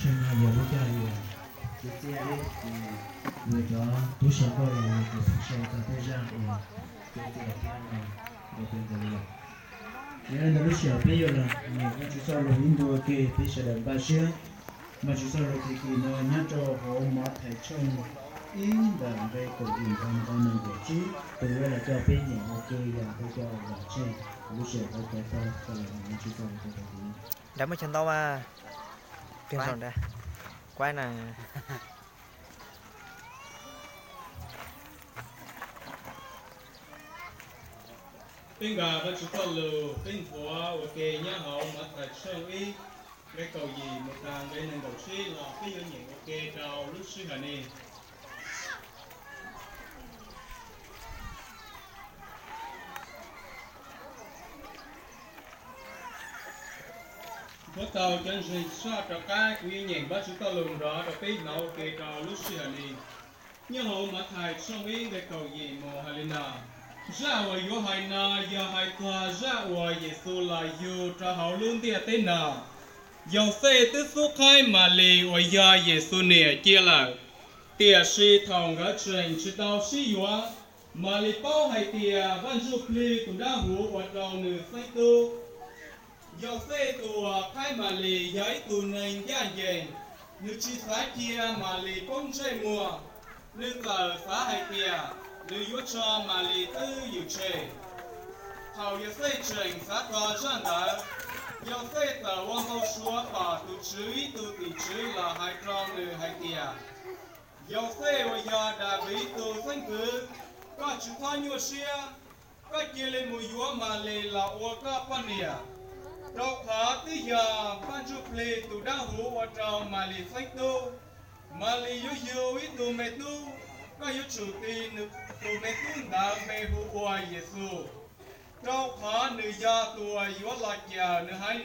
Tshaj no yog lub caij uas txias txias li, ces yus cov tub se nkauj los yog tus tub se txog tej zaj uas txias txias thiab no ua peb ntxaws li lawm. Yog li ntawd lub sij hawm peb yuav los nyeem Vajtswv txoj lus ib ntu ua ke, peb sawv daws npaj siab. Vajtswv txoj lus txij kis no nyob rau hauv Mathais tshooj ib ntawm nqe kaum yim mus rau nqe nees nkaum tsib. Tus yuav los coj peb nyeem ua ke yog tus coj Vam Tseg. Lub sij hawm tau cov tau coj los nyeem Vajtswv txoj lus rau tus Nrad muaj chaw ntau mas. Kuaib na. Peb nkag Vajtswv txoj lus, peb nthuav ua ke nyob hauv Mathais tshooj ib, nqe kaum yim mus tas nqe nees nkaum tsib los peb yuav nyeem ua ke rau lub sij hawm ne. Nthuav tau cov ntseeg soj rov qab, kuv yuav nyeem Vajtswv txoj lus nrov rau peb hnov ua ke rau lub sij hawm ne. Nyob hauv Mathais tshooj ib nqe kaum yim mus hais li no: Zaj uas yuav hais no yog hais txog zaj uas Yexus los yug rau hauv lub ntiaj teb no. Yauxej twb xub qhaib Malis uas yog Yexus niam cia lawm, tiam sis thaum nkawd tseem tsis tau sib yuav, Malis paub hais tias Vaj Ntsujplig tus Dawbhuv ua rau nws xeeb tub. Yauxej tus uas qhaib Malis yog ib tug neeg ncaj ncees, nws tsis xav cia Malis poob ntsej muag, nws txawm xav hais tias nws yuav tso Malis twj ywm tseg. Thaum Yauxej tseem xav txog zaj ntawd, Yauxej txawm ua npau suav pom tus Tswv ib tug tim tswv los hais rau nws hais tias: Yauxej uas yog Daviv tus xeeb ntxwv, koj tsis txhob nyuaj siab, koj cia li mus yuav Malis los ua koj poj niam, rau qhov twb yog Vaj Ntsujplig tus Dawbhuv ua rau Malis xeeb tub. Malis yuav yug ib tug me tub, koj yuav tsum tis tus me tub ntawd npe hu ua Yexus, rau qhov nws yog tus uas yuav los cawm nws haiv